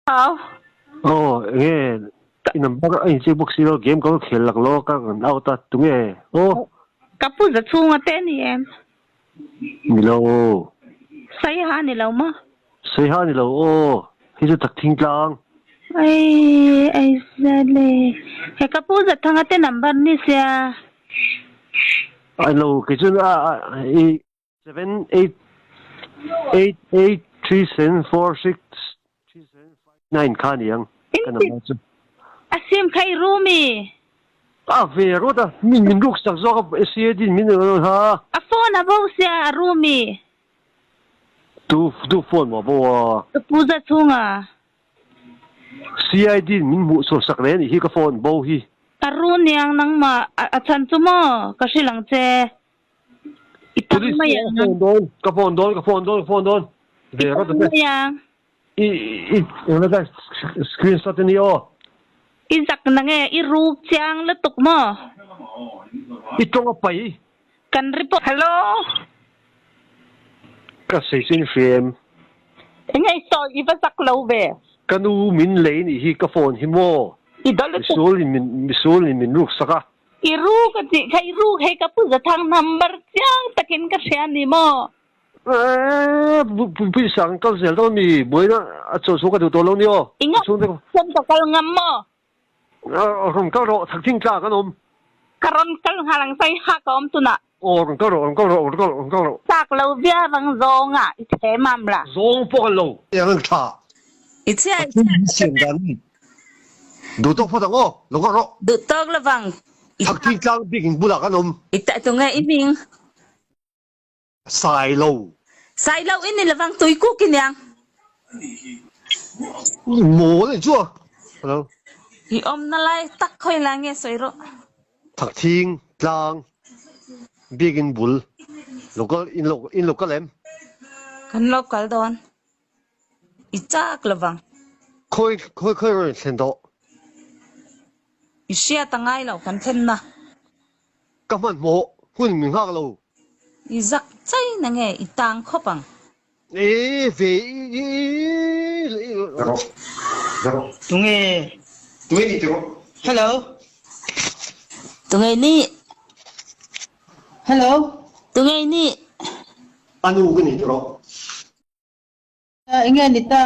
Au. Aw enge i number a inchik bawk si lo game ka khel lak lo ka kan out a tunge aw. Ka pu za chhunga te ni em? Ni lo. Saiha ni lo maw? Saiha ni lo aw hei chu Thakthing tlang. Ai ai zale he ka pu za thanga te number ni sia. Ai lo kei chuan a i 78883746359 kha ni ang ka number chu. A sim kha i ru mi? A ve rawt a, min min ruk sak zawk a CAD in min rawn ha. A phone a bo sia a ru mi? Tu tu phone maw bo a? Ka pu za chhung a. CID in min hmuh chhuah sak reng anih hi ka phone bo hi. A ru niang nangmah a chhan chu maw ka hrilh ang che. I tam mai ang. Ka phone dawn, ka phone dawn, ka phone dawn, ka phone dawn. I tam mai ang. I i engla ka screenshot ani aw. I zak na nge i ruk chiang lutuk maw? I tawng a pai. Kan report. Hello. Ka sawi chu in hria em? Enge i sawi i va zak lo ve. Ka nu min lei nih hi ka phone hi maw? I dawlh lutuk. Misual in min misual in min ruk sak a. I ru ka tih kha i ruk hei ka pu Zathang number chiang takin ka hria ni maw? Eeh pui sang kal zel dawn mi buaina a chaw chhuak a duh tawh lo ni aw. I ngam chuan ka kal ngam maw? Rawn kal rawh thakthing tla kan awm. Ka rawn kal nghal ang sai ha ka awm tunah. Aw rawn kal rawh rawn kal rawh rawn kal rawh rawn kal rawh. Chak lo viau ang zawnga i them am la. Zawng pawh kan lo. Eng ang tha. I chhia i chhia. Pathian siam dan ni. Duh tawk phawt ang aw, lo kal rawh. Duh tawk lovang. Thakthing tlang bik in bulah kan awm. I ta tunge i hming. Sailo. Sailo i ni lovang tuikuk i niang. I mawl e chu a. Hello. I awmna lai tak khawi lai nge sawi rawh. Thakthing tlang bik in bul lo kal in lo in lo kal em? Kan lo kal dawn. I chak lovang. Khawi khawi khawi rawn thlen tawh. I hriat a ngai lo kan thlen na. Ka hmanhmawh hun min nghak lo. I zak chai na nge i tang khawp ang. E ve i i. Rawh rawh. Tunge. Tunge ni ti rawh. Hello. Tunge ni. Hello. Tunge ni. Anu ka ni ti rawh. Enge ni ta.